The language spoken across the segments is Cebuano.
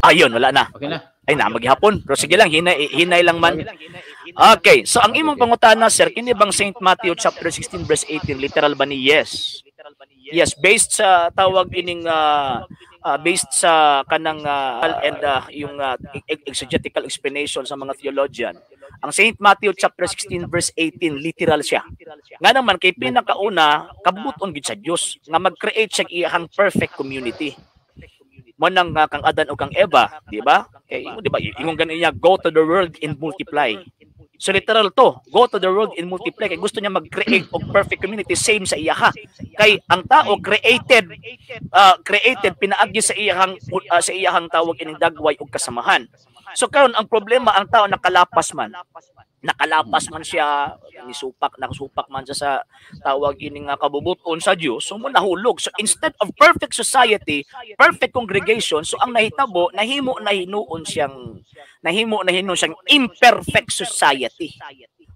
Ayun, wala na. Okay na. Ay na, maghapon. Pero sige lang, hinay, hinay lang man. Okay, so ang imong pangutana, sir, kini bang St. Matthew chapter 16 verse 18, literal ba ni? Yes. Yes, based sa tawag ining based sa kanang and yung exegetical explanation sa mga theologian. Ang St. Matthew chapter 16 verse 18, literal siya. Nga naman kay pinakauna, kabuton gid sa Dios nga mag-create siya iyang perfect community mo nang kang Adan o kang Eva, di ba? Kay di ba ingon gani niya, "Go to the world and multiply." So literal to, go to the world and multiply, kay gusto niya mag-create og perfect community same sa iyaha. Kay ang tao created created pinaagi sa iyahang tawag ining dagway og kasamahan. So karon, ang problema, ang tao nakalapas man. Nakalapas man siya, nisupak, nakasupak man siya sa tawag ining kabubuton sa Dios, so mo nahulog. So instead of perfect society, perfect congregation, so ang nahitabo, nahimo na hinuon siyang imperfect society.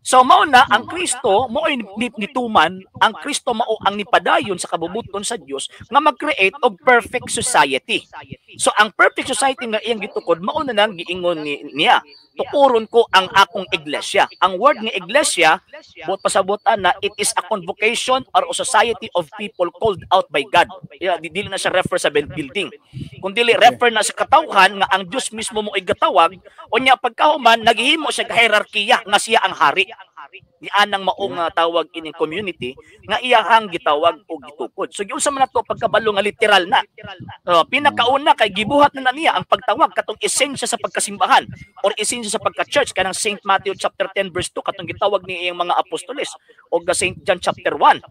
So mao na ang Kristo mao nituman, ang Kristo mao ang nipadayon sa kabubuton sa Dios nga mag-create og perfect society. So ang perfect society nga iyang gitukod, mao na nang giingon niya, "Tukuron ko ang akong iglesia." Ang word nga iglesia, buot pasabutan na it is a convocation or a society of people called out by God. Yeah, dili na siya refer sa building. Kung dili refer na sa katawhan nga ang Dios mismo mo igatawag, unya pagkahuman naghihimo siya hierarkiya nga siya ang hari ni anang maong tawag ining community nga iyahang gitawag o gitukod. So giunsa man nato pagkabalo nga literal na? Pinakauna kay gibuhat na niya ang pagtawag, katong esensya sa pagkasimbahan or esensya sa pagka-church, kanang St. Matthew chapter 10 verse 2, katong gitawag ni iyang mga apostoles, o ga St. John chapter 1.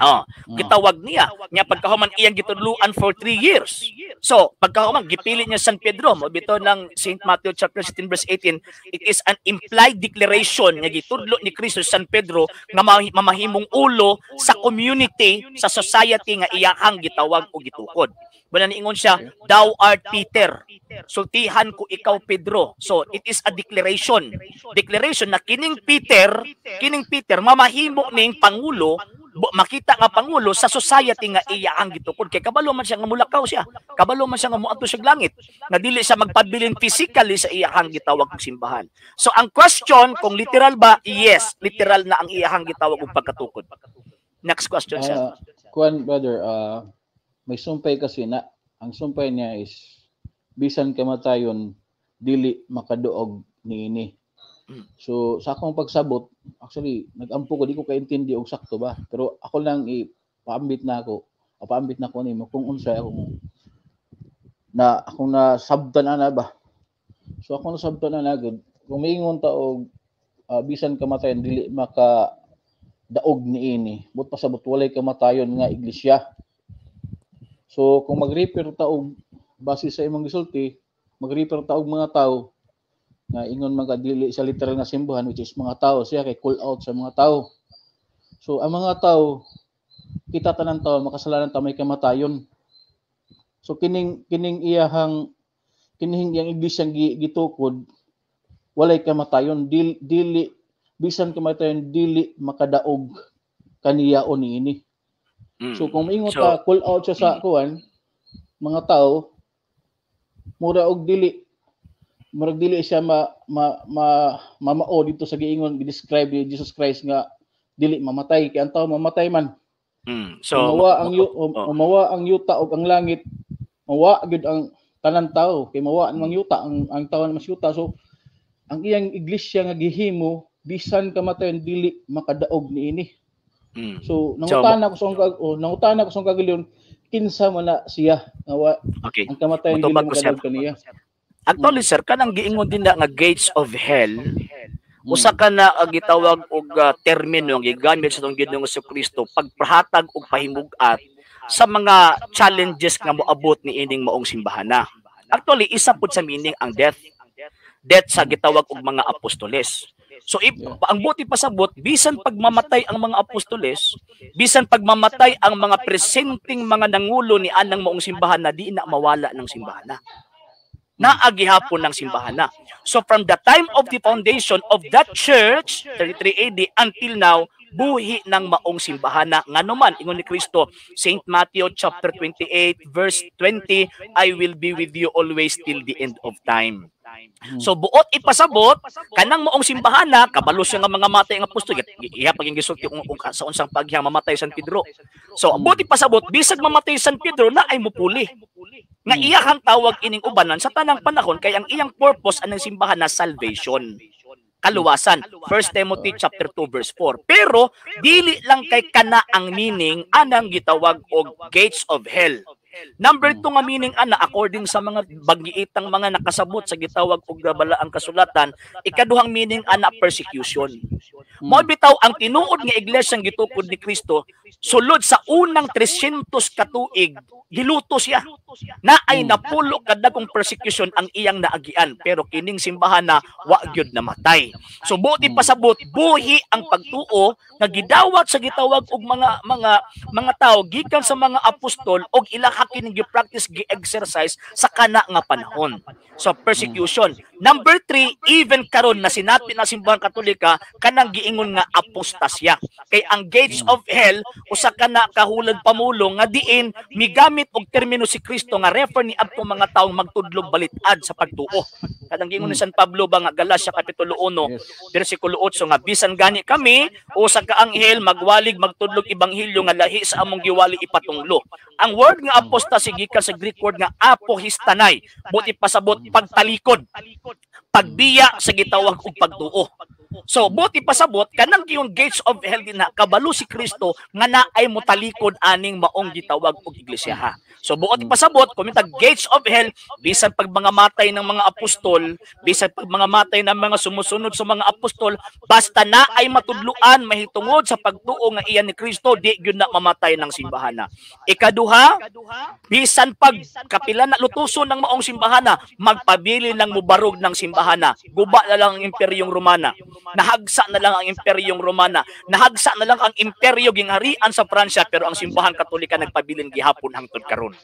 Oh, gitawag niya. Nya pagkahuman, iyang gitudluan for 3 years. So, pagkahuman, gipili niya San Pedro, mo bito ng St. Matthew chapter 16 verse 18, it is an implied declaration nga gitudlo ni Kristo San Pedro nga mamahimong ulo sa community, sa society nga iyahang gitawag o gitukod. Wala niingon siya, "Thou art Peter. Sultihan ko ikaw, Pedro." So, it is a declaration. Declaration na kining Peter mamahimo ning pangulo, makita nga pangulo sa society nga iya ang gitukod, kay kabalo man siya nga mulakaw siya, kabalo man siya nga muadto siya langit, nga dili siya magpabilin physically sa iyahang gitawag og simbahan. So ang question kung literal ba, yes, literal na ang iyahang gitawag og pagkatukod. Next question, sir. Kuan, brother, may sumpay kasi na ang sumpay niya is bisan kamatayon dili makaduog niini. So sa akong pagsabot, actually nagampo ko, di ko kaintindi og sakto ba. Pero ako lang ipaambit na ako, paambit na ko nimo kung unsay akong na akong nasabtan ana ba. So ako nasabtan na gud, kung miingon ta og bisan kamatayon dili maka daog niini, but pasabot walay kamatayon nga iglesia. So kung mag-refer ta og base sa imong gisulti, mag-refer ta og mga tao nga ingon man ka dili sa literal nga simbahan, which is mga tao siya kay call out sa mga tao. So ang mga tao, kita tanan tao makasalanan ta, may kamatayon. So kining iyahang kining iyang iglesia gitukod walay kamatayon, dili bisan kamatayon dili makadaog kaniya o niini. So kung moingon ta call out siya sa kuan mga tao, mura og dili, murag dili siya ma, ma, ma mamao dito sa giingon, gi-describe ni Jesus Christ nga dili mamatay, kay ang tao mamatay man. So mawa ang mawa ang yuta ug ang langit, mawa gyud ang tanan tao kay mawa ang yuta, ang tao mas yuta. So ang iyang iglesia nga gihimo, bisan kamatayon dili makadaog niini. So nangutana ko sa oh, nangutana ko sa kagilyon, kinsa man na siya nga ang kamatayon dili makadaog kaniya? Actually, sir, kanang giingon din na nga gates of hell, usa ka na gitawag og termino nga gigamit sa atong Ginoong Kristo pagpahatag og pahimug-at sa mga challenges nga moabot ni ining maong simbahan na. Actually, isa pud sa meaning ang death. Death sa gitawag og mga apostoles. So if, ang buti pasabot, bisan pagmamatay ang mga apostoles, bisan pagmamatay ang mga presenting mga nangulo ni anang maong simbahan na, di na mawala ng simbahan na. Naagihapon ng simbahan na. So from the time of the foundation of that church, 33 AD, until now, buhi ng maong simbahana. Ngano man, ingon ni Kristo, St. Matthew chapter 28 verse 20, "I will be with you always till the end of time." So buot ipasabot kanang maong simbahana, kabalo siya nga mga matay ang apostol, iya paging gisulti kung sa unsang pagya mamatay San Pedro. So buot ipasabot, bisag mamatay San Pedro, na ay mupuli. Nga iyahang tawag ining ubanan sa tanang panahon kay ang iyang purpose anang simbahan na salvation, kaluwasan. 1 Timothy chapter 2 verse 4. Pero dili lang kay kana ang meaning anang gitawag og gates of hell. Number 2 nga meaning ana, according sa mga bagiitang mga nakasabot sa gitawag og balaang kasulatan, ikaduhang meaning ana, persecution. Mao bitaw ang tinuod nga iglesia gitukod ni Kristo, sulod sa unang 300 ka tuig, giluto siya. Na ay napulo kadagkong persecution ang iyang naagian, pero kining simbahan na wa gyud namatay. So buot ipasabot, buhi ang pagtuo nga gidawat sa gitawag og mga tawo gikan sa mga apostol og ilaha kining gi-practice, gi-exercise sa kana nga panahon. So persecution. Number 3, even karon na sinapi na Simbahan Katolika, kanang giingon nga apostasya. Kay ang gates of hell usa ka na kahulad pamulong nga diin migamit og termino si Kristo nga refer ni adto mga taong magtudlog balitad sa pagtuo. Kanang giingon ni San Pablo ba nga Galatia kapitulo 1 bersikulo 8 nga bisan gani kami o sa kaanghel magwalig magtudlog ebanghelyo nga lahi sa among giwali ipatunglo. Ang word nga apostasy gikan sa Greek word nga apohistanay, buot ipasabot pagtalikod, pagbiya sa gitawag og pagtuo. So buot ipasabot, kanang giyong gates of hell din na kabalo si Kristo nga naay motalikod aning maong gitawag og iglesia ha. So buot ipasabot, kung gates of hell, bisan pag mga matay ng mga apostol, bisan pag mga matay ng mga sumusunod sa mga apostol, basta na ay matudluan mahitungod sa pagtuo nga iyan ni Kristo, di gyud na mamatay ng simbahana. Ikaduha, bisan pag kapila na lutuson ng maong simbahana, magpabili ng mubarog ng simbahana. Guba na lang ang Imperyong Romana. Nahagsa na lang ang Imperyong Romana. Nahagsa na lang ang imperyo gingharian sa Pransya, pero ang Simbahan Katolika nagpabilin gihapon hangtod karon.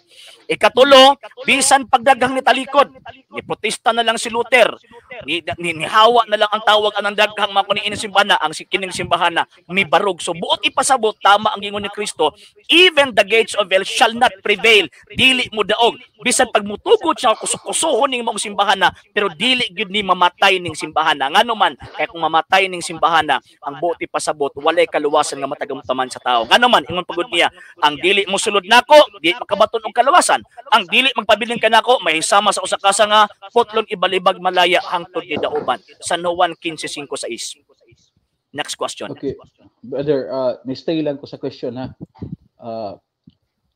Ikatulo, bisan pagdaghang ni talikod, ni protesta na lang si Luther, ni hawa na lang ang tawag anang daghang mga kuni simbahan, ang kining simbahan na mibarog. So buot ipasabot, tama ang gingon ni Kristo, even the gates of hell shall not prevail, dili mo daog. Bisan pag mutugot siya, kusok-kusohon ning maong simbahan na, pero dili gyud ni mamatay ning simbahan na. Ngano man, kay kung mamatay ning simbahan na, ang buot ipasabot, walay kaluwasan nga matagamtaman sa tao. Ngano man, ingon pagod niya, ang dili mo sulod nako, di makabaton og kaluwasan. Ang dili magpabilin kanako, mahisama sa usa ka nga putlon, ibalibag malaya hangtod ni dauban. San Juan 15:5-6. Next question. Okay. Brother, ni-stay lang ko sa question ha.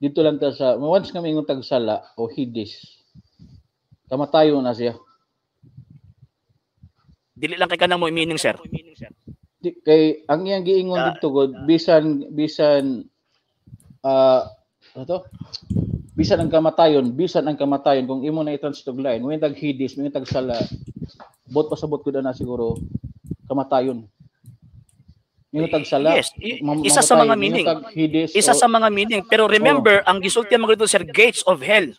Dito lang ta sa once kami ingon tagsala o Hades, kamatayon na siya. Dili lang kay kanang mo meaning, sir. Di, kay ang iyang giingon didto god, bisan bisan ano to? Bisan ang kamatayon kung imo na i-translate og line, mo tag Hades, mo tag sala, bot pasabot ko na siguro kamatayon. Mo tag sala. Yes, isa sa mga meaning. Hades, Isa sa mga meaning. Pero remember, ang gisulti mo dito, sir, gates of hell.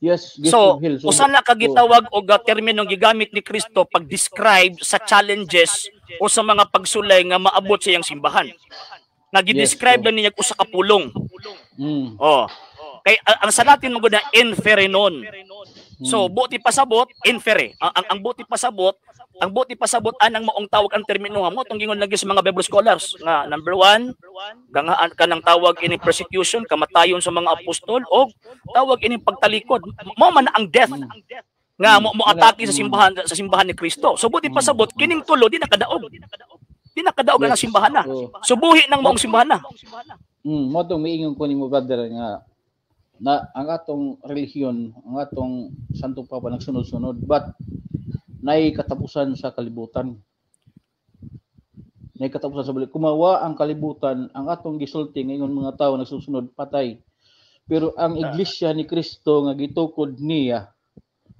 Yes, gates So, of hell. So, usa na ka gitawag og terminong gigamit ni Kristo pag-describe sa challenges o sa mga pagsulay nga maabot sa iyang simbahan. Nga gi-describe lang niya usa ka pulong. Oh. Kay ang sa Latin mo na inferenon. So buot ipasabot infere. Ang buot ipasabot anang maong tawag ang termino mo tong gingon lagi sa mga Bible scholars nga number 1, gangaan kanang tawag ini persecution, kamatayon sa mga apostol, o tawag ini pagtalikod. Mao man ang death nga mo atake sa simbahan ni Kristo. So buot ipasabot, kining tulo di nakadaog. Di nakadaog ang simbahan na. So buhi ng maong simbahan na. Mo tong miingon ko nimo, brother, nga na ang atong relihiyon, ang atong Santo Papa nagsunod-sunod, but nay katapusan sa kalibutan. Nay katapusan sa balik. Kumawa ang kalibutan, ang atong gisulti ngayon mga tao nagsusunod patay. Pero ang Iglesia ni Kristo nga gitukod niya,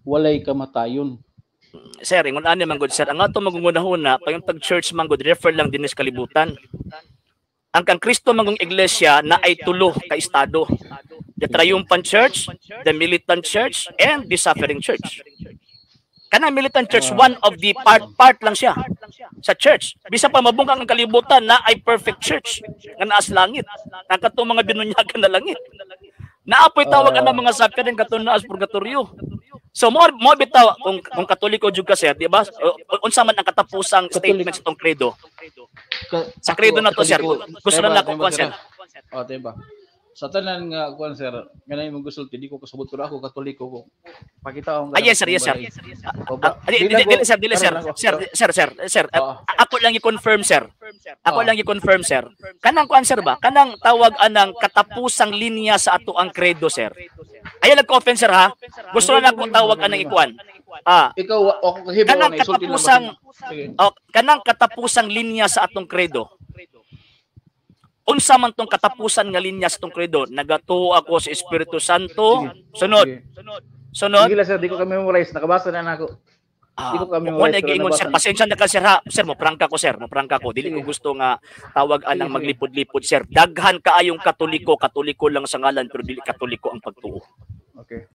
walay kamatayon. Sir, ingon ani man gud, sir, ang ato magungunahuna pag tag church man gud, refer lang din sa kalibutan. Ang kang Kristo mangong iglesia na ay tulo ka estado. The triumphant church, the militant church, and the suffering church. Kana militant church, one of the part part lang siya. Sa church. Bisan pa mabungkag ang kalibutan, na ay perfect church nga naa sa langit. Ang katong mga binunyagan na langit. Naapoy tawag ang mga suffering katong naa sa purgatorio. So mo bitaw kung Katoliko jud ka, sir, di ba? Unsa man ang katapusang statement sa tong credo? Sa credo na to, sir. Gusto na nako kuan, sir. Oh, diba? Sa tanan nga kuan, sir, nga imong gusulti, di ko kasabot, pero ako Katoliko ko. Pakita ko. Ah, yes sir, yes sir. Dili sir, dili sir. Sir, sir, sir, sir. Ako lang i-confirm, sir. Ako lang i-confirm, sir. Kanang kuan, sir, ba? Kanang tawag anang katapusang linya sa ato ang credo, sir. Ayaw nagko-offend, sir, ha. Gusto na nako tawag anang ikuan. Ah, ikaw ako kahibaw kanang katapusang oh, kanang katapusang linya sa atong credo. Unsa man tong katapusan nga linya sa tong credo? Nagatuo ako sa Espiritu Santo. Sunod. Sunod. Sige lang, sir, di ko kami memorize, nakabasa na nako. Ah, di ko kami memorize. Wala giingon, sir, pasensya na ka, sir, ha. Sir, mo prangka ko, sir, mo prangka ko. Dili ko gusto nga tawag anang maglipod-lipod, sir. Daghan kaayong Katoliko, Katoliko lang sa ngalan pero dili Katoliko ang pagtuo. Okay.